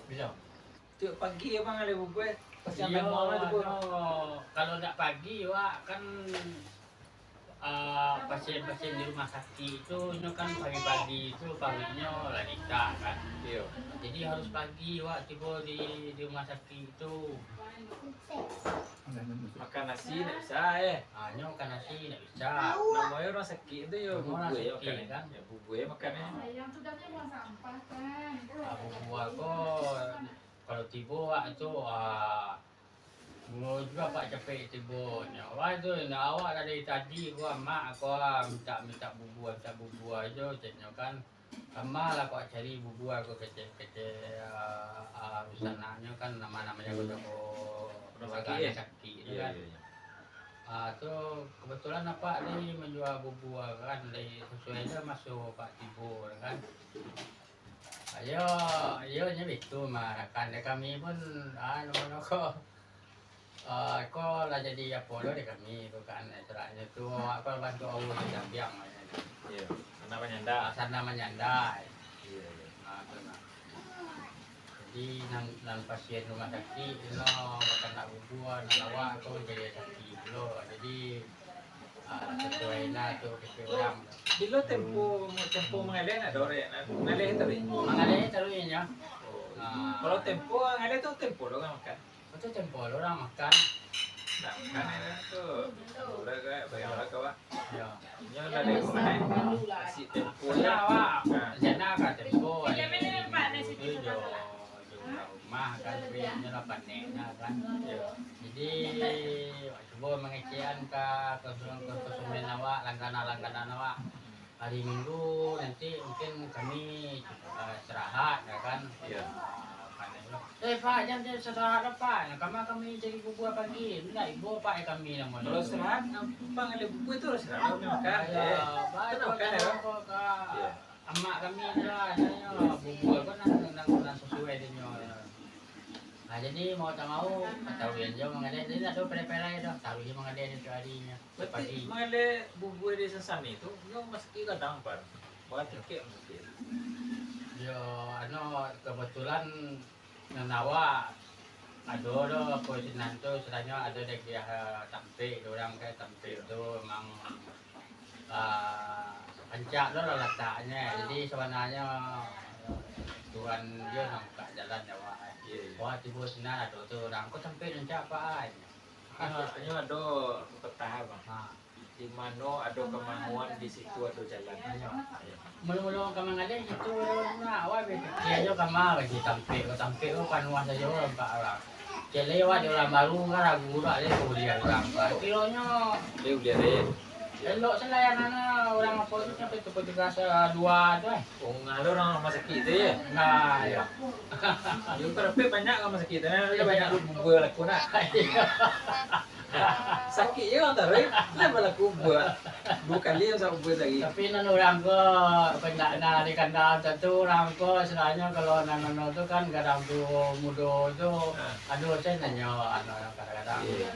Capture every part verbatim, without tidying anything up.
Bisa. Tu pagi abang alai bubuih, pas sampai mall tu, Bu. Iyo, anu, kalau ndak pagi, wak, kan, ah, pasien-pasien di rumah sakik tu, inyo kan pagi-pagi tu, paruiknyo lah nikah, kan. Iyo. Jadi, harus pagi, wak, tibo di, di rumah sakik tu. Makan nasi ndak bisa, eh. Ah, nyo makan nasi ndak bisa. Namonyo urang sakik tu, yo, bubuih yo makan, kan. Yo, bubuih makan, eh. Ah, bubuih ko, kalau tibo wak tu, ah, mulo juo apak capek tibo nyo. Wak tu, nah, awak dari tadi ko, amak ko, ah, mintak, mintak bubuih, mintak bubuih jo, ceknyo kan. Lamo lah ko cari bubuih ko kecek-kecek, ah, ah, di sananyo kan, nama-namonyo ko toko rumah sakik, sakik tu kan. Iyo, iyo. Ah, tu kebetulan apak ni manjua bubuih kan, dari sesuai jo maso apak tibo kan. Iyo, iyo nyo bitu mah, rakan dek kami pun, ah, namo ko. Ah, ko lah jadi apo lo dek kami tu kan, itulah nyo tu, awak ko bantu Allah di sambiang lah nyo. Iyo, sandang manyandai. Ah, sandang manyandai. Iyo, iyo. Ah, tu nah. Jadi, nan, nan pasien rumah sakik, no, bakana bubuih, nan awak ko jadi sakik pulo. Jadi, ah, sesuai nah tu kecek urang. Bilo tempo, tempo mangaleh nak ado, Rek? Mangaleh taruih? Mangaleh taruih nyo. Oh. Ah. Kalau tempo mangaleh tu, tempo lo urang makan? Itu tempo lo urang makan. Nak makan, eh, tu. Boleh ke? Bayang lah, kawan. Yo. Nyo lah dek rumah, eh. Nasi tempo. Nah, wak. Nah. Rencana ka tempo, eh, itu jo, jo urang rumah kan, tapi nyo lah paneknyo kan. Yo. Jadi, wak cubo mangecekan ka konsumen-konsumen awak, langganan-langganan awak. Hari Minggu nanti mungkin kami, eh, istirahat, ya kan? Iya. Eh, Pak, jan, jan istirahat lah, Pak. Nah, kama kami cari bubuih pagi. Indak ibo, Pak, eh, kami namo tu. Kalau istirahat, nah, Pak, ngaleh bubuih tu istirahat, kami makan. Iya, eh, Pak, itu makan, ya, kan? Ka amak kami tu lah, adanyo bubuih ko nan, nan, nan sasuai dinyo. Nah, jadi mau tak mau, taruih jo mangaleh. Jadi, tak tahu perai-perai dah. Taruih jo mangaleh ni tu hari nyo. Berarti mangaleh bubuih di Sasani tu, nyo masakik gadang, Pan? Bara tikek masakik? Yo, anu, kebetulan nan awak ado do, apo sinan tu, istilahnya ado dagiah, eh, tampek, urang ka tampek tu memang, eh, rancak tu lah lataknyo. Jadi, sabananyo Tuhan jo nan mambukak jalan awak, eh. Iyo, iyo. Awak tibo sinan ado tu, urang ko tampek rancak, Pak, ai. Nah, inyo ado pepatah, Bang. Ha. Di mano ado kamahuan, di situ ado jalan. Iyo. Mulo-mulo ka mangaleh itu, nah, awak bapikia jo kama bagi tampek, tampek tu panuah sajo nampak urang. Kecek lai awak di urang baru kan, ragu pulo lai ka buliah urang. Kironyo elok se lah nan urang apo tu, sampai tu petugas, eh, dua tu, eh. Oh, ngalo urang rumah sakik tu, yo? Nah, iyo. Yo, tapi banyak rumah sakik tu, nah, banyak bubuih laku, nah. Iyo. Sakik je urang taruih, lah balaku bubuih. Duo kali masak bubuih sahari. Tapi nan urang ko, pendak nan di kandang tu, urang ko, istilahnya kalau nan anu tu kan, gadang tu mudo tu, ha, ado se nanyo, anu, kadang-kadang, iyo,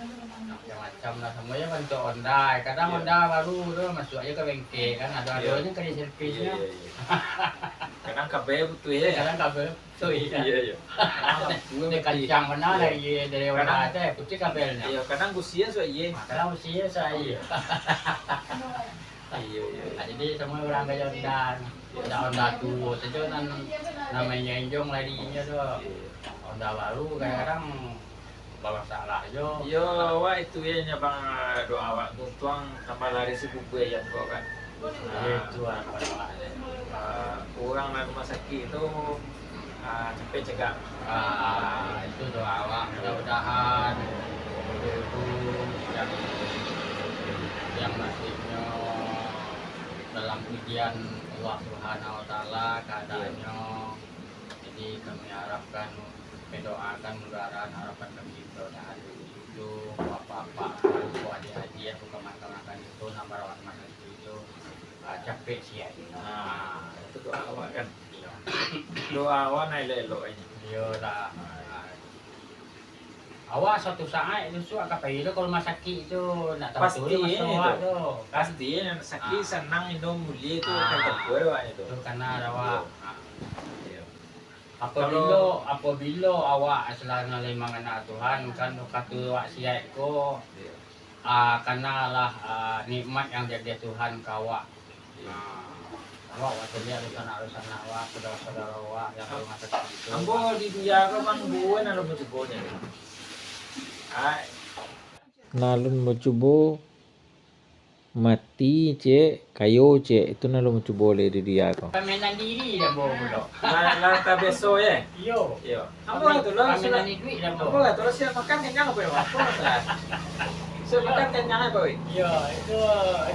macam-macam lah, samo je bantuak onda. Kadang, iyo, onda baru tu masuak je ka bengkel kan, ado-ado, iyo, je kali servisnyo. Iyo, iyo, iyo. Kadang kabel putuih, yo? Kadang kabel putuih, yo. Iyo, iyo. Kadang lampu mati. Kancang bana dari, dari onda tu, putuih kabelnyo. Iyo, kadang gusia suak iyo. Ah, kadang gusia suak iyo. Iyo, iyo. Ah, jadi samo urang gaya onda, onda, onda tuo sajo nan, nan mainjong-injong larinyo tu. Iyo. Onda baru kadang-kadang bamasalah jo. Iyo, awak itu yo, nyo bang, doa awak tu, untuang tambah laris bubuih ayam ko kan. Nah, itu harapan awak. Ah, urang nan rumah sakik tu, ah, capek cegak. Ah, itu doa awak. Mudah-mudahan itu yang, yang nasibnyo dalam ujian Allah Subhanahu wa Taala keadaannyo. Jadi, kami harapkan, kami doakan, mudah-mudahan harapan kami, mudah-mudahan itu, bapak-bapak, adik-adik, atau kawan-kawan itu, nan barawat masa itu, ah, capek sihat. Ah, itu doa awak kan? Iyo. Doa awak nan elok-elok ini. Iyo lah. Ah. Awak suatu saat tu, suak ka pai lo ka rumah sakik tu, nak tahu tu. Pasti maso awak tu. Pasti, sakik sanang indak mulie tu, ah, kan tahu awak itu. Tu kana awak. Iyo. Ah. Iyo. Apabilo, apabilo awak salah nan lai mangana Tuhan, kan, kato awak siaik ko, ah, kanalah, ah, nikmat yang diagiah Tuhan ka awak. Ah, awak, awak caliak dunsanak-dunsanak awak, saudara-saudara awak yang ka rumah sakik tu. Ambo di dunia ko, Bang, bubuah nan alun mancubo nyo. Ai. Nan alun mancubo, mati, cek, kayo, cek, itu nan alun mancubo lai di dunia ko. Pamainan diri dah ambo pulo. Lah, lah tabiaso, yo? Iyo. Iyo. Ambo lah tu lah, pamainan iduik dah ambo. Ambo lah tu lah, siap makan kanyang apo yo? Apo lah? Siap makan kanyang apo, weh? Iyo, itu,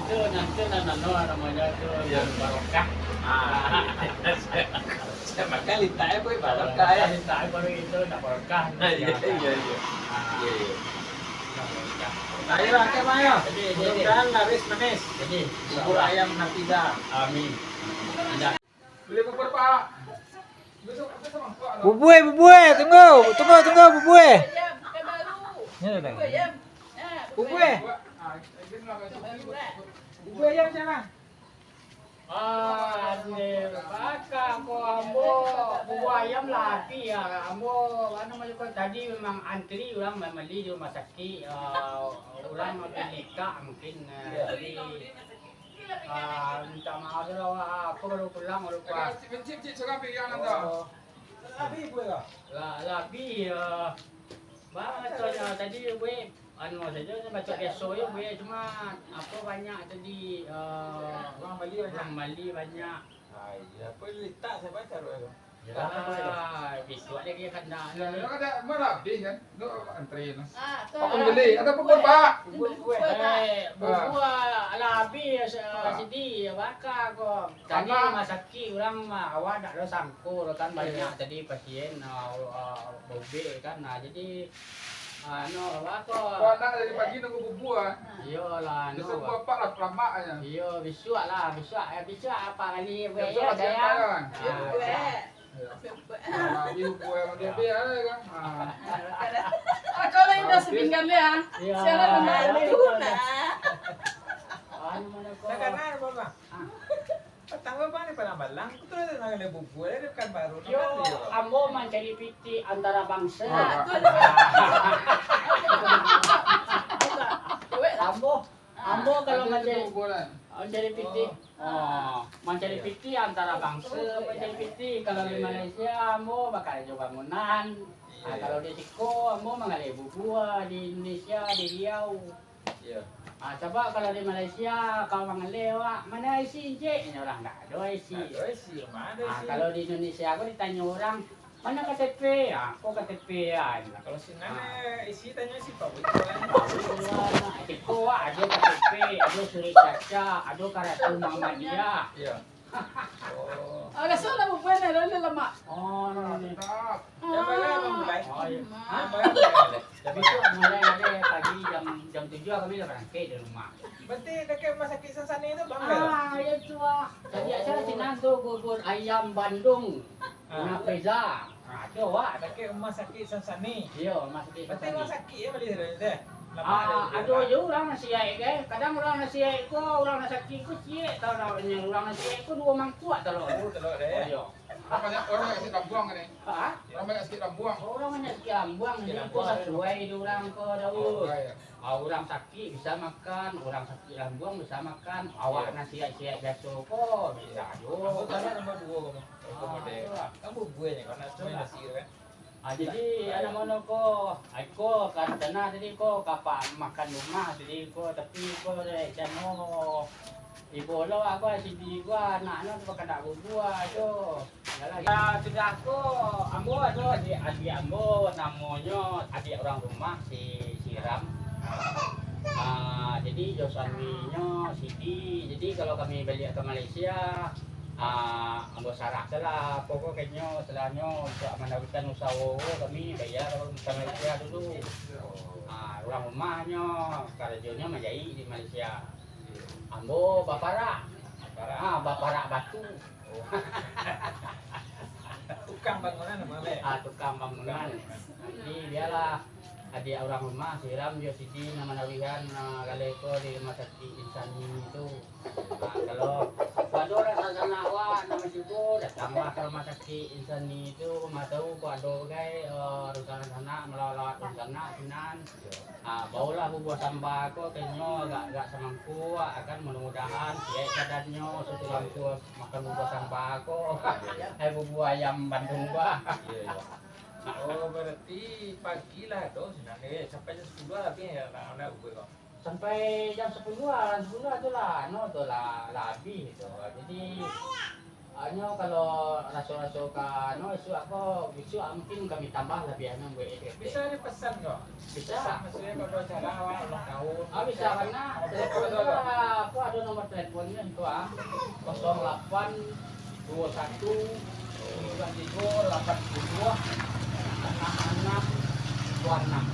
itu nanti nan anu namonyo tu, iyo, nan barokah. Ah. Siap makan litak apo, barokah, yo? Litak apo itu, nak barokah. Ah, iyo, iyo, iyo. Ah. Iyo, iyo. Ayo, angkat, Bang, ayo. Jadi, jadi. Mudah-mudahan laris manis. Jadi, bubur ayam Nafiza. Amin. Beli bubur, Pak. Besok, besok, Bang. Bubuah, bubuah, tunggu. Tunggu, tunggu, bubuah. Ini, Bang. Bubuah. Bubuah ayam siapa? Ah, ni, baka ko ambo, bubuah ayam lah abih, ah. Ambo, anu, macam ko tadi memang antri urang mambali di rumah sakik, ah, urang mampilih kak mungkin, ah, jadi, ah, minta maaf lah, wak, aku baru pulang, baru pulang. Cik, cik, cik, surang piriang nan tu. Oh. Lah, lah abih, ah. Bang, contohnyo tadi, buek. Anu sajo, baco biaso yo, buek, cuma apo banyak tadi, eh, urang bali banyak. Urang bali banyak. Ah, iyo, apo litak sajo taruah tu? Yo lah, bisuak lagi kandak. Yo, yo, kada, mah lah abih kan? Tu antri tu. Ah, tu. Apa beli? Ada bubur, Pak? Bubur, bubur. Eh, bubur lah abih, eh, sidi, baka ko. Tadi rumah sakik urang mah, awak dak ado sangko kan, banyak tadi pasien, ah, ah, baubek kan. Nah, jadi Anu, apo ko? Kau anak dari pagi nunggu bubua, ah. Iyolah, anu. Besok buah apak lah, kelamak aja. Iyo, bisuak lah, bisuak. Eh, bisuak apak kali, buek. Besok yo, lah siap sayang. Kan? Iyo, buek. Iyo. Nah, di bubua yang dia biar aja kan. Ah. Kau lah udah sepinggan dia, ah. Iyo. Siapa nama? Anu, mana ko? Dah kenal, Bang? Ah. Patang ko bang di Padang Balang, tu lah nang ado bubua di Pekanbaru tu. Yo, kan, iyo. Ambo mancari pitih antara bangsa. Ah. Ambo, ambo kalau mancari, mancari pitih. Oh, mancari pitih antara bangsa, mancari pitih. Kalau di Malaysia, ambo bakarajo bangunan. Ah, kalau di siko, ambo manggaleh bubua. Di Indonesia, di Riau. Iyo. Ah, coba kalau di Malaysia, kau manggaleh awak, "Mano isi, Encik?" Inyo urang, "Ndak ado isi." Ndak ado isi, ma ado isi? Ah, kalau di Indonesia ko ditanyo urang, "Mano K T P?" Ah, "Ko K T P ah." Nah, kalau sinan, eh, isi tanyo isi pabrik. Pabrik luar, nah, siko awak ado K T P, ado surat caca, ado kartu Muhammadiyah. Iyo. Oh. Ah, raso lah bubuan dah, dah lemak. Oh, no, no, no. Yang mana, Bang Bulai? Oh, iyo. Hah? Yang mana, Bang Bulai? Tapi tu mulai dari pagi jam, jam tujuh kami lah barangkek dari rumah. Berarti dekat rumah sakit Sansani tu, Bang, kan? Ah, iyo tu, ah. Tadi acara sinan tu bubur ayam Bandung. Ah. Nafeza. Ah, tu awak. Dekat rumah sakit Sansani. Iyo, rumah sakit Sansani. Berarti rumah sakit yo, bali dari tu? Ah, ado juo urang nan siaik, eh. Kadang urang nan siaik ko, urang nan sakik ko ciek, tau dak, urang nan siaik ko duo mangkuak talok. Oh, talok deh. Oh, iyo. Urang banyak, urang banyak sakik lambuang ni. Ha? Urang banyak sakik lambuang. Urang banyak sakik lambuang, sakik lambuang. Ko sasuai di urang ko, Daud. Oh, iyo. Ah, urang sakik bisa makan, urang sakik lambuang bisa makan. Iyo. Awak nan siaik-siaik biaso ko, bisa juo. Ambo tanya nombor duo ko, Bang. Ah, model. Itulah. Kan bubua ni, kau nak cuma nasi tu kan? Ah, jadi, anak mano ko, ai ko, ka tanah tadi ko, ka pa-, makan rumah tadi ko, tapi ko, dek, cano, ibo lo, aku, sidi ko, anak no tu, kandak bubua tu. Yalah. Ya, sudah ko, ambo ado adiak, adiak ambo, namonyo adiak urang rumah, si, si Ram. Ah, jadi, jo suaminyo, sidi. Jadi, kalau kami baliak ka Malaysia, Ah, ambo sarah salah, pokok kenyo, salahnyo untuak manaruihkan usaho kami, bayar ka Malaysia dulu. Ah, urang rumahnyo, karajonyo manjaik di Malaysia. Ambo baparak. Ah, baparak batu. Tukang bangunan, Bang, eh? Ah, tukang bangunan. Jadi, bialah. Adiak urang rumah, siram jo sidi nan manawihan, ah, galeh ko di rumah sakik Insani tu. Ah, kalau ado urang sanak awak nan basuko, datanglah ka rumah sakik Insani tu, ma tahu kok ado bagai, eh, urang sanak malawat-lawat urang sanak sinan. Ah, baolah bubuah samba ko, ka inyo agak-agak samangkuak, akan mudah-mudahan siek badannyo, sudah mampu makan bubuah samba ko. Hai bubuah ayam Bandung ko. Iyo, iyo. Oh, berarti pagi lah tu sinan, eh, sampai jam sapuluah lah, abih lah, nak, nak bubuik kau. Sampai jam sapuluah, jam sapuluah tu lah, anu tu lah, lah abih tu. Jadi, hanyo kalau raso-raso ka, anu, isuak ko, isuak mungkin kami tambah labiah anu buek S K P. Bisa dipesan kau? Bisa. Pesan, maksudnya kalau acara awak ulang tahun. Ah, bisa bana. Telepon tu lah, aku ado nomor teleponnyo tu ah. Kosong lapan duo satu, sembilan tigo, lapan puluh, anam anam, dua anam.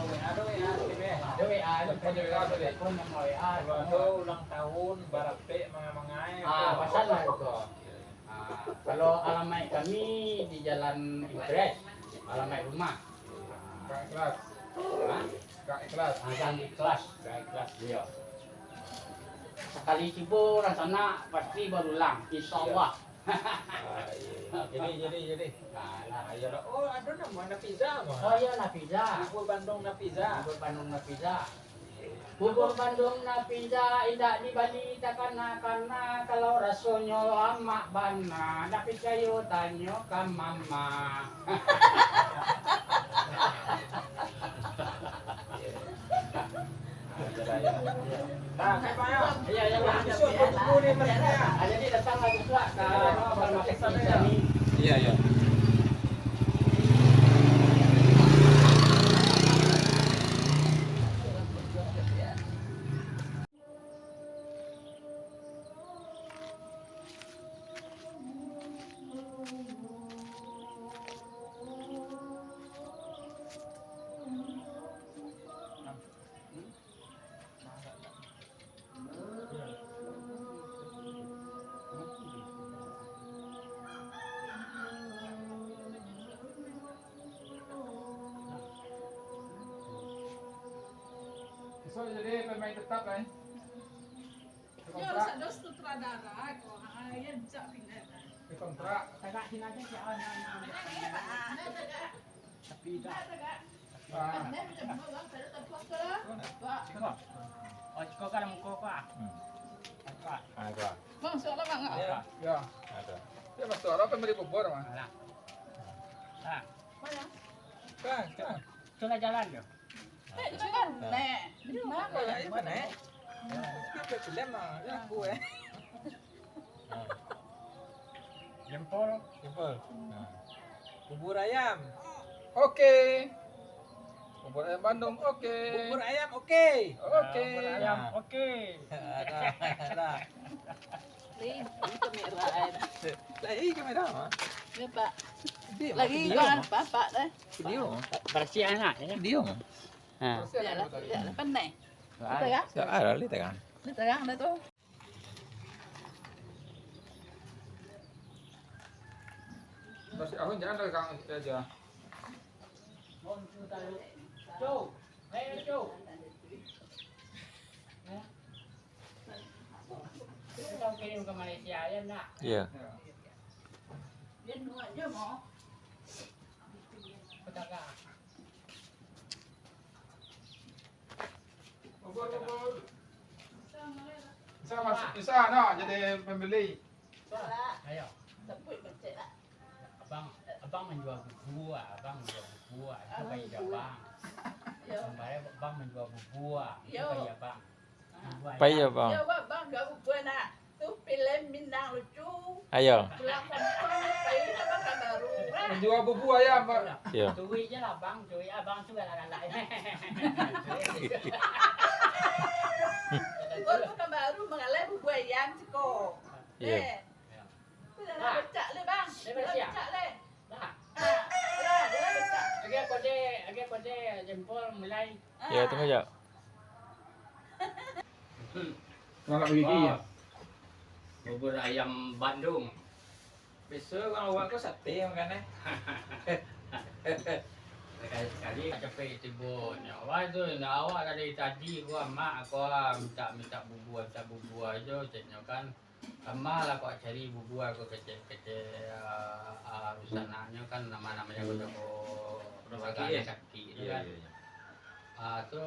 Ado W A, ado W A, ado W A. Telepon W A, ado W A. Kalau ado ulang tahun, barapek, mangai-mangai, ah, pasan lah itu. Ah, kalau alamaik kami di Jalan Impres, alamaik rumah. Kak Ikhlas. Hah? Kak Ikhlas. Ah, Kak Ikhlas, Kak Ikhlas, iyo. Sakali cubo urang sanak, pasti barulang, insyaallah. Ah, iyo. Jadi, jadi, jadi. Ah, lah. Ah, iyolah. Oh, ado namo Nafiza mah. Oh, iyo, Nafiza. Bubur Bandung Nafiza. Bubur Bandung Nafiza. Bubur Bandung Nafiza indak dibali takana-kana, kalau rasonyo lamak bana, ndak picayo tanyo ka mama. Nah, siapa ya? Iya, iya, Pak. Besok aku tunggu di masjidnya. Ah, jadi datanglah besok ka rumah sakit Insani. Iya, iya. Besok jadi pemain tetap, kan? Yo, harus ado sutradara ko. Ha, yo, jak pindah. Dikontrak. Tagak sini aja, siapa yang... Tapi dah. Ah. Siko. Oh, siko kan muko ko, ah. Hmm. Muko. Ah, ko. Bang, suara bang, ah. Ya. Ya. Ada. Ya, masuk apa beli bubur, Bang? Alah. Ah. Mana? Kan, kan. Itulah jalan tu. Eh, jalan, Nek. Di mana? Mana, eh? Itu film, ah. Ya, aku, eh. Jempol. Jempol. Nah. Bubur ayam. Oke. Bubur ayam Bandung, oke. Bubur ayam, oke. Oke. Bubur ayam, oke. Ada, ada. Lagi kamera, eh. Lagi kamera, mah. Ya, Pak. Lagi video, jangan mah. Bapak, deh. Video, mah. Bersihan lah, ya. Video, mah. Nah. Yalah, yalah, pandai. Kita ya? Ya, ada, lihat kan. Kita ya, ada tuh. Masih aku jangan dari kang aja. Cuk, ayo, Cuk. Kita kirim ke Malaysia aja, nak? Iya. Dia dua aja mau. Pedagang. Bisa masuk, bisa, nah, jadi pembeli. Ayo. Abang, abang manjua bubua, abang manjua bubua, itu pai abang. Kambali abang manjua bubua, itu pai abang. Pai abang. Yo, abang, abang jua bubua nak. Tu filem Minang lucu. Ayo. Pulang kampung, pai abang Pekanbaru. Jua bubua ayam, Pak. Yo. Curi je lah, Bang. Curi abang tu galak-galak. Kau Pekanbaru mangalai bubua ayam siko. Yo. Eh. Tu dah lah becak le, Bang. Dah becak le. Dah. Ah, dah, dah becak. Lagi kode, lagi kode jempol mulai. Yo, tunggu je. Selamat pagi, Ki. Wah. Bubur ayam Bandung. Biaso urang awak ko sate makan, eh. Sakali-sakali capek tibo nyo. Wah, tu, nah, awak dari tadi ko, amak ko, ah, mintak-mintak bubua, mintak bubua jo, ceknyo kan. Kama lah kok cari bubua ko kecek-kecek, ah, ah, usanaknyo kan, nama-namanyo ko jago keluarga sakik tu kan. Iyo, iyo, iyo. Ah, tu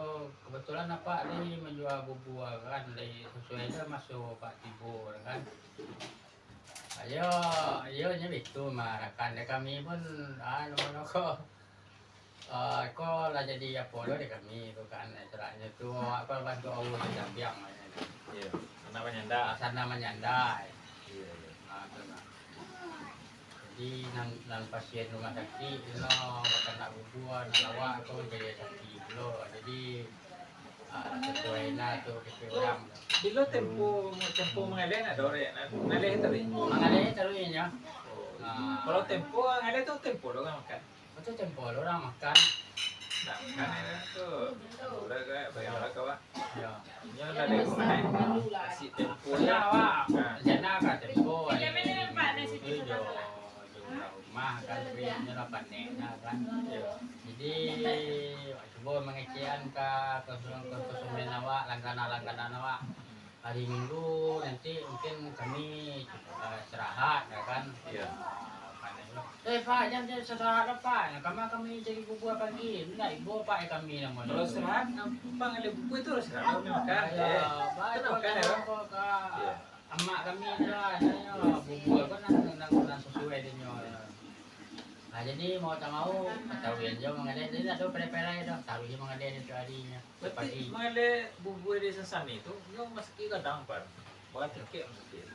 kebetulan apak ni manjua bubua kan, dari sesuai jo maso apak tibo kan. Iyo, iyo nyo bitu mah, rakan dek kami pun, ah, namo ko. Ah, ko lah jadi apo lo dek kami tu kan, istilahnyo tu, awak ko bantu awak di jambiang lah nyo. Iyo, sandang manyandai. Ah, sandang manyandai. Iyo, iyo. Ah, tu nah. Jadi, nan, nan pasien rumah sakik tu no, makanan bubua, nan awak tu jadi sakik pulo. Jadi, ah, sesuai lah tu kecek urang. Bilo tempo, tempo mangaleh nak dore, nak mangaleh taruih? Mangaleh taruih nyo. Oh. Ah. Kalau tempo mangaleh tu tempo lo urang makan? Itu tempo lo urang makan. Nak makan ya tu. Murah ke? Bayar lah kau, Wak. Yo. Inyo lah dari rumah, eh. Nasi tempo. Pernah, Wak. Ha. Jana ka tempo. Iyo, benar, Pak. Nasi tempo. Iyo, di rumah kan, tapi inyo lah pandai kan. Iyo. Jadi, cubo mangecekan ka konsumen-konsumen awak, langganan-langganan awak. Hari Minggu nanti mungkin kami, eh, istirahat, ya kan? Iya. Eh, Pak, jangan, jangan istirahat lah, Pak. Nah, kama kami cari bubua pagi. Ndak ibo, Pak, eh, kami namo tu. Kalau istirahat, nampang ada bubua tu istirahat, kami makan. Iya, Pak, tenang, kan, ya? Kok ka amak kami tu lah, bubua kan nang, nang, nang sesuai dinyo. Nah, jadi mau tak mau, taruihan jo mangaleh. Jadi tak ado perai-perai doh, taruih jo mangaleh tu arinyo. Berarti mangaleh bubua di Sansani tu, nyo masakik gadang, Pak? Bara tikek masakik?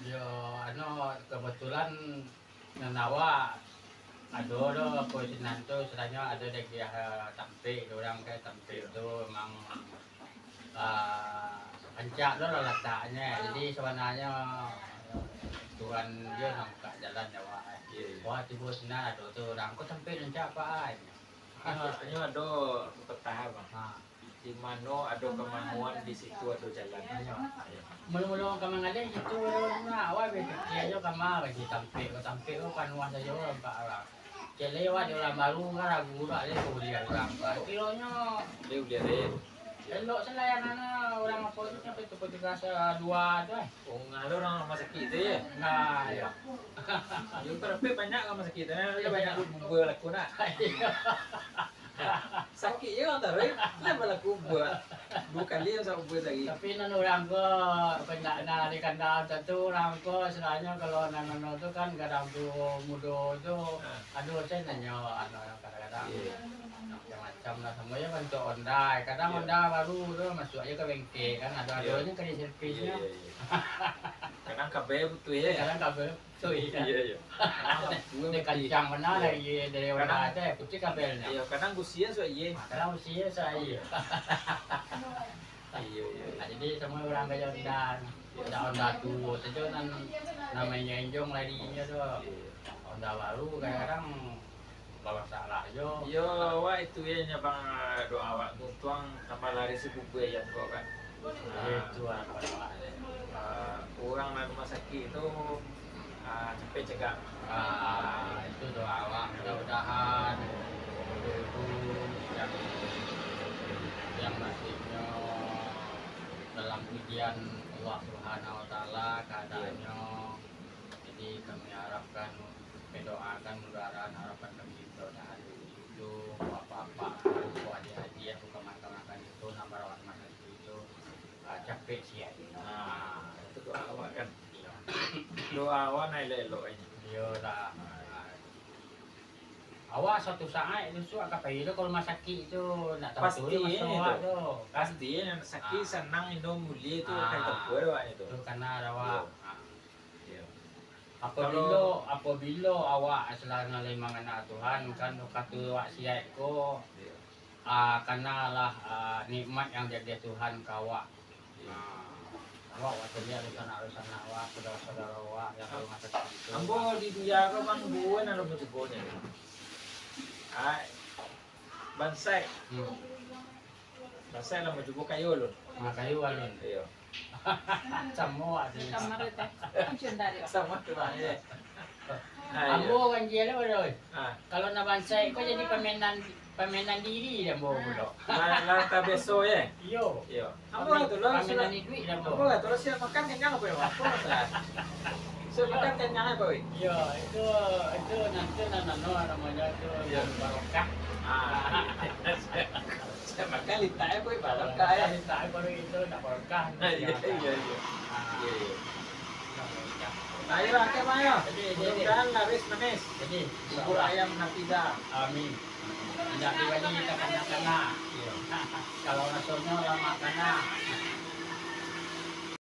Yo, anu, kebetulan nan awak ado do, apo sinan tu, istilahnya ado dagiah, eh, tampek, urang ka tampek tu memang, ah, rancak tu lah lataknyo. Jadi, sabananyo, Tuhan jo nan bukak jalan awak, eh. Iyo, iyo. Wah, tibo sinan ado tu urang, ko tampek rancak, Pak, ai. Inyo, inyo ado pepatah, Bang. Ha. Di mano ado kamahuan, di situ ado jalan. Iyo. Mulo-mulo ka mangaleh situ, nah, awak bapikia jo kama bagi tampek, tampek tu panuah sajo, Pak, lah. Cek lai awak di urang baru kan, ragu pulo lai ka buliah urang, Pak. Kironyo elok se lah nan urang apo tu, sampai tu petugas, ah, dua tu, eh. Oh, ngalo urang rumah sakik tu, ya? Nah, iyo. Yo, tapi banyak rumah sakik tu, nah, banyak bubua laku nak. Iyo. Sakik je urang taruih, lah balaku bubua. Duo kali masak bubua sahari. Tapi nan urang ko, banyak nan di kandang tu, urang ko, istilahnya kalau nan anu tu kan, gadang tu mudo tu, ado se nanyo, anu, kadang-kadang. Iyo. Macam-macam lah, samo je bantuak onda. Kadang onda baru tu masuak je ka bengkel kan, ado-adonyo ka di servisnyo. Iyo, iyo, iyo. Kadang kabel putuih je. Kadang kabel putuih je. Iyo, iyo. Kadang lampu mati. Kancang bana dari, dari onda tu, putuih kabelnyo. Iyo, kadang gusi masuak aia. Ah, kadang gusi masuak aia. Iyo, iyo. Ah, jadi samo urang ka onda, onda tuo sajo nan, nan mainjong-injong larinyo tu. Iyo. Onda baru kadang-kadang bamasalah jo. Yo, awak itu yo, nyo bang, doa awak tu, tuang tambah lari si bubua ayam ko kan. Itu harapan awak. Ah, urang nan rumah sakik tu, ah, capek cegak. Ah, itu doa awak. Mudah-mudahan ibu-ibu yang, yang nasibnyo dalam ujian Allah Subhanahu wa Taala, keadaannyo. Jadi, kami harapkan, kami doakan, mudah-mudahan harapan kami, mudah-mudahan itu, bapak-bapak, adik-adik, atau kawan-kawan itu, nan barawat masa itu, ah, capek sihat. Nah, itu doa awak kan? Iyo. Doa awak nan elok-elok aja. Iyolah. Awak suatu saat itu, suak ka pai tu ka rumah sakik tu, nak tahu tu. Pasti maso itu. Awak tu. Pasti, nan sakik sanang indak buliah tu, ah, kan tempuh awak itu. Tu kana awak. Iyo. Iyo. Apabilo, apabilo awak salano lai mangana Tuhan, kan, kato awak siaik ko, ah, kanalah, ah, nikmat yang diagiah Tuhan ka awak. Iyo. Ah, awak, awak caliak dunsanak-dunsanak awak, saudara-saudara awak yang ka rumah sakik tu. Ambo di dunia ko, Bang, duo nan ambo cubo nyo. Ah, bansaik. Hmm. Bansaik lah ambo cubo, kayo alun. Ah, kayo alun. Iyo. Samo awak tu. Samo tu, Bang, yo. Ah, iyo. Ambo ganjia lo, Bro. Ah. Kalau nak bansaik ko jadi pamainan, pamainan diri dek ambo pulo. Lah, lah tabiaso, yo? Iyo. Iyo. Ambo lah tu lah, pamainan sudah, iduik dek ambo. Ambo lah tu lah, siap makan kenyang apo yo? Apo lah. Siap makan kenyang apo, weh? Iyo, itu, itu nanti nan anu namonyo tu, iyo, nan barokah. Ah. Siap makan litak apo, barokah, yo? Litak apo itu, nak barokah. Ah, iyo, iyo, iyo. Ah. Iyo, iyo. Ayo, oke, Bang, yo. Jadi, jadi. Mudah-mudahan laris manis. Jadi, bubur ayam Nafiza. Amin. Indak dibali takana-kana. Iyo. Kalau rasonyo lamak kana.